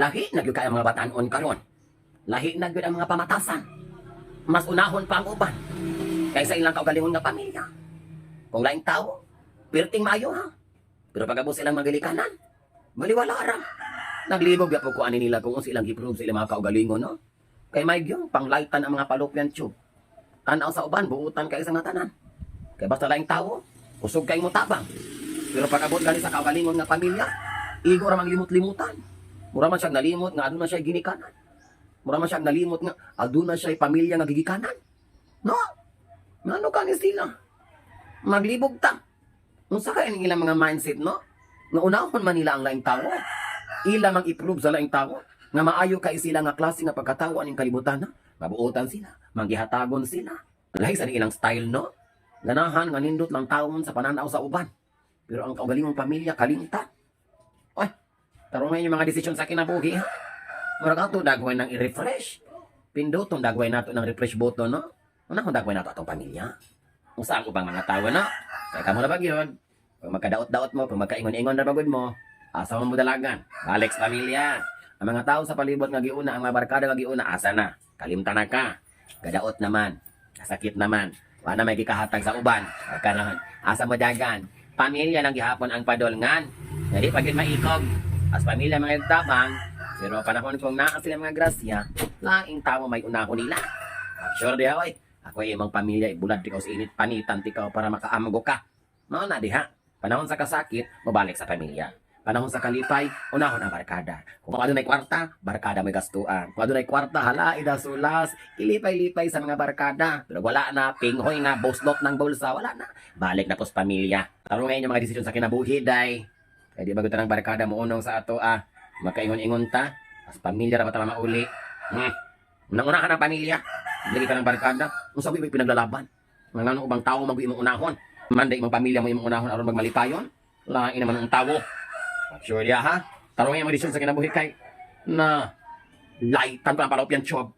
Lahi na gyud kay ang mga batanon karon. Lahi na gyud ang mga pamatasan. Mas unahon pa ang uban kaysa ilang kaugalingon nga pamilya. Kung laing tao, pirting maayo ha. Pero pag abot silang magilikanan, baliwala ra. Naglibog ya po ko ani nila kung unsa ilang gi-prove sa ilang mga kaugalingon, no? Kay may gyud panglightan ang mga fallopian tube. Tanaw sa uban, buutan kay sa nga tanan. Kay basta laing tao, kusog kay mo tabang. Pero pag abot gani sa kaugalingon nga pamilya, igo ra mang limot-limutan. Mura man siya nalimot nga aduna siya ginikanan. Mura man siya nalimot nga aduna siya pamilya nga gigikanan. No? Ngano kani sila? Maglibog ta. Unsa kay ning ilang mga mindset, no? Nga unahon man nila ang laing tao. Ila mang i-prove sa laing tao nga maayo kay sila nga klase nga pagkatawo aning kalibutan, ha? Mabuotan sila, manggihatagon sila. Lahi sa ilang style, no? Ganahan nga nindot lang taon sa pananaw sa uban. Pero ang kaugalingong pamilya kalimta. Oy, tarungan yung mga desisyon sa kinabuhi, ha? Murag ato dagway ng i-refresh. Pindotong dagway nato ng refresh button, no? Una kung dagway nato atong pamilya. Kung saan ubang mga tao, no? Kaya kamo na ba yun? Pag magkadaot-daot mo, pag magkaingon-ingon na bagod mo, asa mo dalagan? Balik sa pamilya. Ang mga tao sa palibot nga giuna, ang mga barkada nga giuna, asa na? Kalimta na ka. Gadaot naman. Kasakit naman. Wala may gikahatag sa uban. Karon, asa mo dagan? Pamilya lang gihapon ang padulngan. Dili pa gyud maikog. As pamilya mga tabang, pero panahon kung naa sila mga grasya, laing tao may unahon nila. Sure diha oy. Ako ay imong pamilya ibulad tikaw sa init panitan tikaw para makaamgo ka. Mao na diha. Panahon sa kasakit, mabalik sa pamilya. Panahon sa kalipay, unahon ang barkada. Kung adunay kwarta, barkada may gastuan. Kung adunay kwarta, hala, idasulas, ilipay-lipay sa mga barkada. Pero wala na, pinghoy na, boslot ng bulsa, wala na. Balik na po sa pamilya. Tarong ngayon yung mga desisyon sa kinabuhi, day. Kaya di ba ng barkada mo unong sa ato, ah. Makaingon-ingon ta. As pamilya ra ba ta mauli? Unang-unahan ang pamilya. Lagi ka ng barkada. Kung sabi may pinaglalaban. Mga ano ubang tao mag imong unahon. Manday imong pamilya mo imong unahon aron magmalipayon. Lain naman ang tawo. Sure ya ha. Tarong yung mga desisyon sa kinabuhi kay na lightan pa ang fallopian tube.